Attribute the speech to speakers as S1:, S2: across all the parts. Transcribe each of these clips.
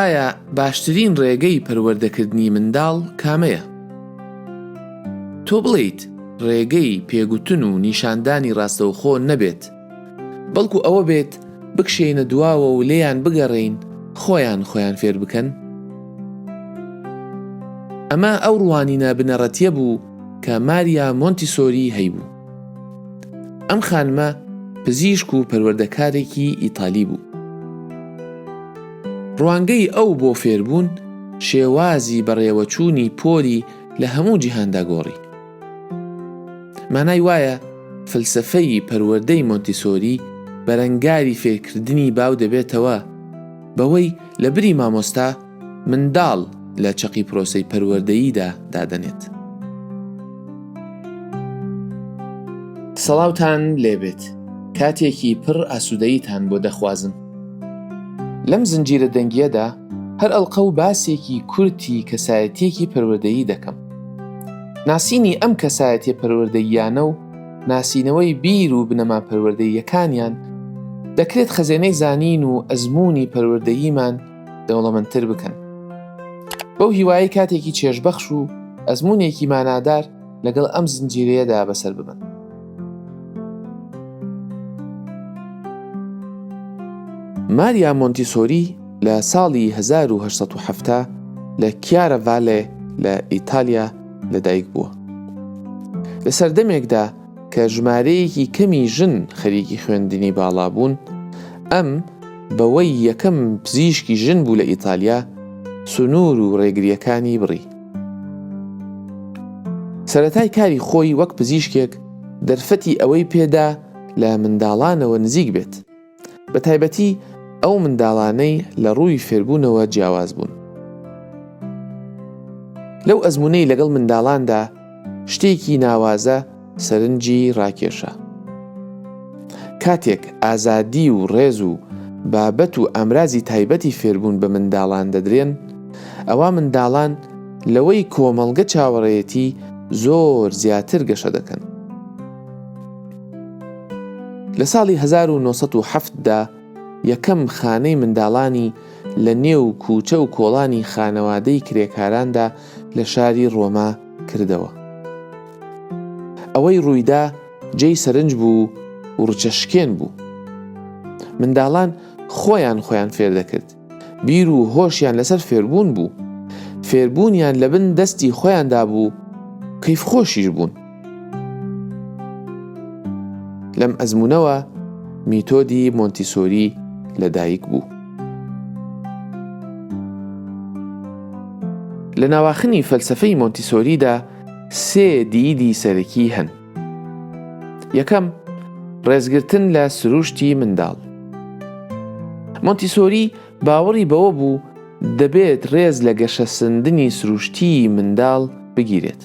S1: ئایا باشترین ڕێگەی پەروەردەکردنی منداڵ کامەیە؟ تۆ بڵێیت ڕێگەی پێگوتن و نیشاندانی ڕاستەوخۆ نەبێت، بەڵکو ئەوە بێت بکشێینە دواوە و لێیان بگەڕێین خۆیان خۆیان فێر بکەن؟ ئەمە ئەو ڕوانینە بنەڕەتییە بوو کە ماریا مۆنتیسۆری هەیبوو. ئەم خانمە پزیشک و پەروەردەکارێکی ئیتالی بوو. ڕوانگەی ئەو بۆ فێربوون شێوازی بەڕێوەچوونی پۆلی لە هەموو جیهاندا گۆڕی. مانای وایە فەلسەفەی پەروەردەی مۆنتیسۆری بەرەنگاری فێرکردنی باو دەبێتەوە بەوەی لە بری مامۆستا منداڵ لە چەقی پرۆسەی پەروەردەییدا دادەنێت. سڵاوتان لێبێت کاتێکی پڕ ئاسوودەییتان بۆ دەخوازم. لەم زنجیرە دەنگییەدا هەر ئەڵقە و باسێکی کورتی کەسایەتییەکی پەروەردەیی دەکەم. ناسینی ئەم کەسایەتیە پەروەردەییانە و ناسینەوەی بیر و بنەما پەروەردەییەکانیان دەکرێت خەزێنەی زانین و ئەزموونی پەروەردەییمان دەوڵەمەندتر بکەن. بەو هیوایەی کاتێکی چێژبەخش و ئەزموونێکی مانادار لەگەڵ ئەم زنجیرەیەدا بەسەر ببەن. ماریا مۆنتیسۆری لە ساڵی 1870 لە کیارەڤالێ لە ئیتالیا لەدایک بووە. لە سەردەمێکدا کە ژمارەیەکی کەمی ژن خەریکی خوێندنی باڵا بوون، ئەم بەوەی یەکەم پزیشکی ژن بوو لە ئیتالیا، سنوور و ڕێگرییەکانی بڕی. سەرەتای کاری خۆی وەک پزیشکێک دەرفەتی ئەوەی پێدا لە منداڵانەوە نزیک بێت، بە تایبەتی ئەو منداڵانەی لە ڕووی فێربوونەوە جیاواز بوون. لەو ئەزموونەی لەگەڵ منداڵاندا شتێکی ناوازە سەرنجی ڕاکێشا. کاتێک ئازادی و ڕێز و بابەت و ئامرازی تایبەتی فێربوون بە منداڵان دەدرێن، ئەوا منداڵان لەوەی کۆمەڵگە چاوەڕێیەتی زۆر زیاتر گەشە دەکەن. لە ساڵی 1970 دا یەکەم خانەی منداڵانی لە نێو کوچە و کۆڵانی خانەوادەی کرێکاراندا لە شاری ڕۆما کردەوە. ئەوەی ڕوویدا جێی سەرنج بوو و ڕچەشکێن بوو. منداڵان خۆیان خۆیان فێر دەکرد. بیر و هۆشیان لەسەر فێربوون بوو. فێربوونیان لەبن دەستی خۆیاندا بوو، کەیفخۆشیش بوون. لەم ئەزموونەوە میتۆدی مۆنتیسۆری لەدایک بوو. لە ناواخنی فەلسەفەی مۆنتیسۆریدا سێ دیدی سەرەکی هەن. یەکەم، ڕێزگرتن لە سروشتی منداڵ. مۆنتیسۆری باوەڕی بەوە بوو دەبێت ڕێز لە گەشەسەندنی سروشتیی منداڵ بگیرێت.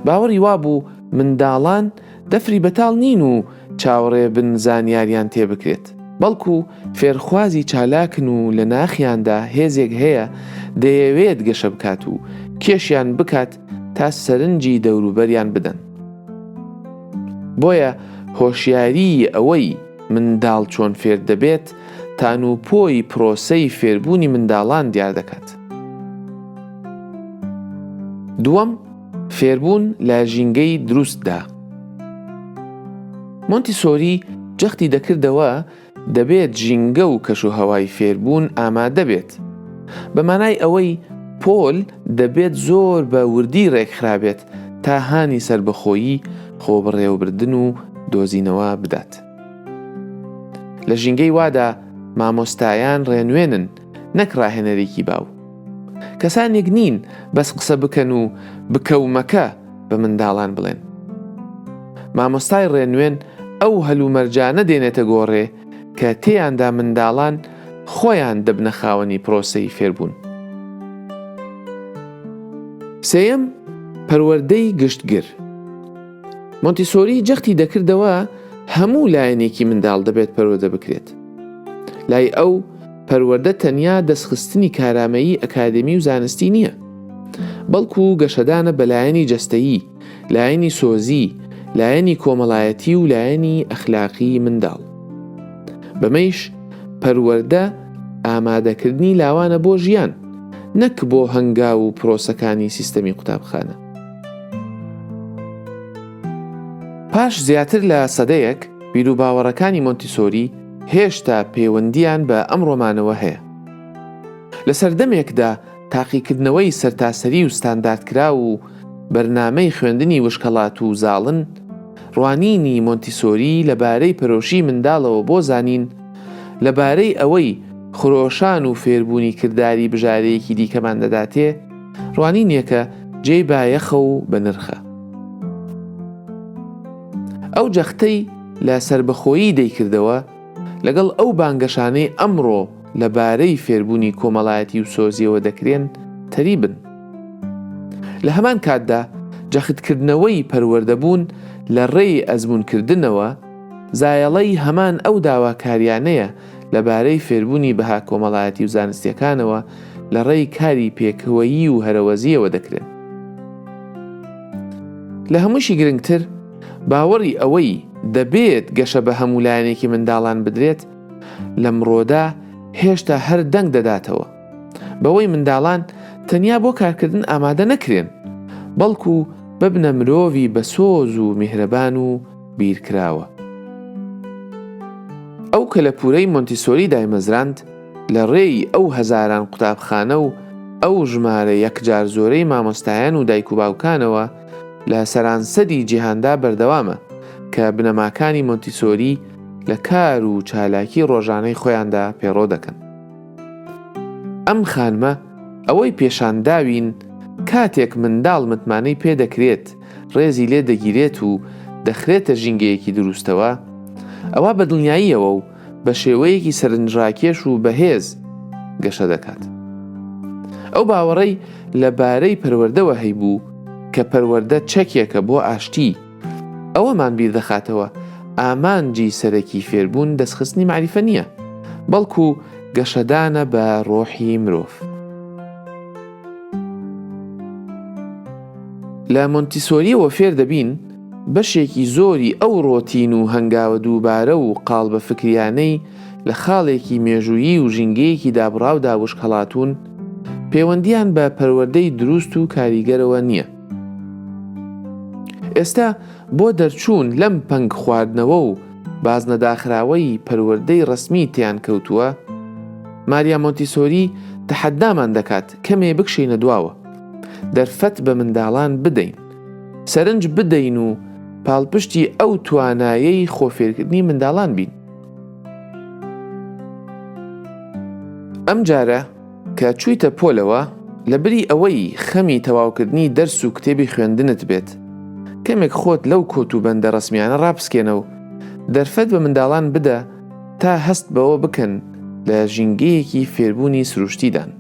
S1: باوەڕی وابوو منداڵان دەفری بەتاڵ نین و چاوەڕێ بن زانیاریان تێ بکرێت، بەڵکو فێرخوازی چالاکن و لە ناخیاندا هێزێک هەیە دەیەوێت گەشە بکات و کێشیان بکات تا سەرنجی دەوروبەریان بدەن. بۆیە هۆشیاریی ئەوەی منداڵ چۆن فێر دەبێت تانوپۆی پرۆسەی فێربوونی منداڵان دیار دەکات. دووەم، فێربوون لە ژینگەی دروستدا. مۆنتیسۆری جەختی دەکردەوە دەبێت ژینگە و کەشوهەوای فێربوون ئامادە بێت. بە مانای ئەوەی پۆل دەبێت زۆر بە وردی ڕێکخرابێت تا هانی سەربەخۆیی، خۆبەڕێوەبردن و دۆزینەوە بدات. لە ژینگەی وادا مامۆستایان ڕێنوێنن نەک ڕاهێنەرێکی باو. کەسانێک نین بەس قسە بکەن و بکە و مەکە بە منداڵان بڵێن. مامۆستای ڕێنوێن ئەو هەلومەرجانە دێنێتە گۆڕێ کە تێیاندا منداڵان خۆیان دەبنە خاوەنی پرۆسەی فێربوون. سێیەم، پەروەردەی گشتگر. مۆنتیسۆری جەختی دەکردەوە هەموو لایەنێکی منداڵ دەبێت پەروەردە بکرێت. لای ئەو پەروەردە تەنیا دەستخستنی کارامەیی ئەکادێمی و زانستی نییە، بەڵکو گەشەدانە بە لایەنی جەستەیی، لایەنی سۆزی، لایەنی کۆمەڵایەتی و لایەنی ئەخلاقیی منداڵ. بەمەیش پەروەردە ئامادەکردنی لاوانە بۆ ژیان، نەک بۆ هەنگاو و پرۆسەکانی سیستەمی قوتابخانە. پاش زیاتر لە سەدەیەک، بیروباوەڕەکانی مۆنتیسۆری هێشتا پەیوەندییان بە ئەمڕۆمانەوە هەیە. لە سەردەمێکدا تاقیکردنەوەی سەرتاسەری و ستانداردکراو و بەرنامەی خوێندنی وشکهەڵاتوو زاڵن، ڕوانینی مۆنتیسۆری لەبارەی پەرۆشی منداڵەوە بۆ زانین، لەبارەی ئەوەی خرۆشان و فێربوونی کرداری بژارەیەکی دیکەمان دەداتێ، ڕوانینێکە جێی بایەخە و بەنرخە. ئەو جەختەی لە سەربەخۆیی دەیکردەوە، لەگەڵ ئەو بانگەشانەی ئەمڕۆ لە بارەی فێربوونی کۆمەڵایەتی و سۆزییەوە دەکرێن تەریبن. لە هەمان کاتدا جەختکردنەوەی پەروەردەبوون لە ڕێی ئەزموونکردنەوە، زایەڵەی هەمان ئەو داواکاریانەیە لە بارەی فێربوونی بەها کۆمەڵایەتی و زانستییەکانەوە لە ڕێی کاری پێکەوەیی و هەرەوەزییەوە دەکرێن. لە هەمووشی گرنگتر، باوەڕی ئەوەی دەبێت گەشە بە هەموو لایەنێکی منداڵان بدرێت، لەمڕۆدا هێشتا هەر دەنگ دەداتەوە. بەوەی منداڵان تەنیا بۆ کارکردن ئامادە نەکرێن، بەڵکو ببنە مرۆڤی بەسۆز و میهرەبان و بیرکراوە. ئەو کەلەپوورەی مۆنتیسۆری دایمەزراند، لە ڕێی ئەو هەزاران قوتابخانە و ئەو ژمارە یەکجار زۆرەی مامۆستایان و دایک و باوکانەوە لە سەرانسەری جیهاندا بەردەوامە کە بنەماکانی مۆنتیسۆری لە کار و چالاکی ڕۆژانەی خۆیاندا پێڕۆ دەکەن. ئەم خانمە ئەوەی پێشانداوین کاتێک منداڵ متمانەی پێدەکرێت، ڕێزی لێ دەگیرێت و دەخرێتە ژینگەیەکی دروستەوە، ئەوا بە دڵنیاییەوە و بە شێوەیەکی سەرنجڕاکێش و بەهێز گەشە دەکات. ئەو باوەڕەی لە بارەی پەروەردەوە هەیبوو کە پەروەردە چەکێکە بۆ ئاشتی، ئەوەمان بیر دەخاتەوە ئامانجی سەرەکی فێربوون دەستخستنی مەعریفە نییە، بەڵکو گەشەدانە بە ڕۆحی مرۆڤ. لە مۆنتیسۆرییەوە فێر دەبین بەشێکی زۆری ئەو ڕۆتین و هەنگاوە دووبارە و قاڵبە فکریانەی لە خاڵێکی مێژوویی و ژینگەیەکی دابڕاودا وشکهەڵاتوون، پێوەندییان بە پەروەردەی دروست و کاریگەرەوە نییە. ئێستا بۆ دەرچوون لەم پەنگ خواردنەوە و بازنە داخراوەی پەروەردەی ڕەسمی تێیان کەوتووە، ماریا مۆنتیسۆری تەحەدامان دەکات کەمێ بکشێینە دواوە، دەرفەت بە منداڵان بدەین، سەرنج بدەین و پاڵپشتی ئەو توانایەی خۆفێرکردنی منداڵان بین. ئەمجارە کە چوویتە پۆلەوە، لەبری ئەوەی خەمی تەواوکردنی دەرس و کتێبی خوێندنت بێت، کەمێک خۆت لەو کۆت و بەندە ڕەسمیانە ڕاپسکێنە و دەرفەت بە منداڵان بدە تا هەست بەوە بکەن لە ژینگەیەکی فێربوونی سروشتیدان.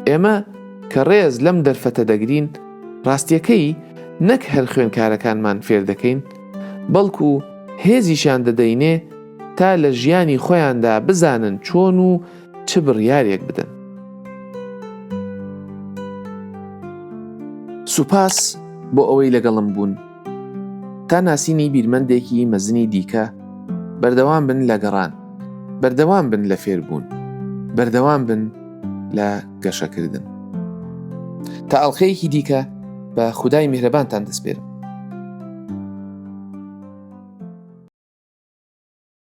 S1: ئێمە کە ڕێز لەم دەرفەتە دەگرین، ڕاستییەکەی نەک هەر خوێندکارەکانمان فێر دەکەین، بەڵکو هێزیشیان دەدەینێ تا لە ژیانی خۆیاندا بزانن چۆن و چ بڕیارێک بدەن. سوپاس بۆ ئەوەی لەگەڵم بوون. تا ناسینی بیرمەندێکی مەزنی دیکە، بەردەوام بن لە گەڕان، بەردەوام بن لە فێربوون، بەردەوام بن لە گەشەکردن. تا ئەڵقەیەکی دیکە بە خودای میهرەبانتان دەسپێرم.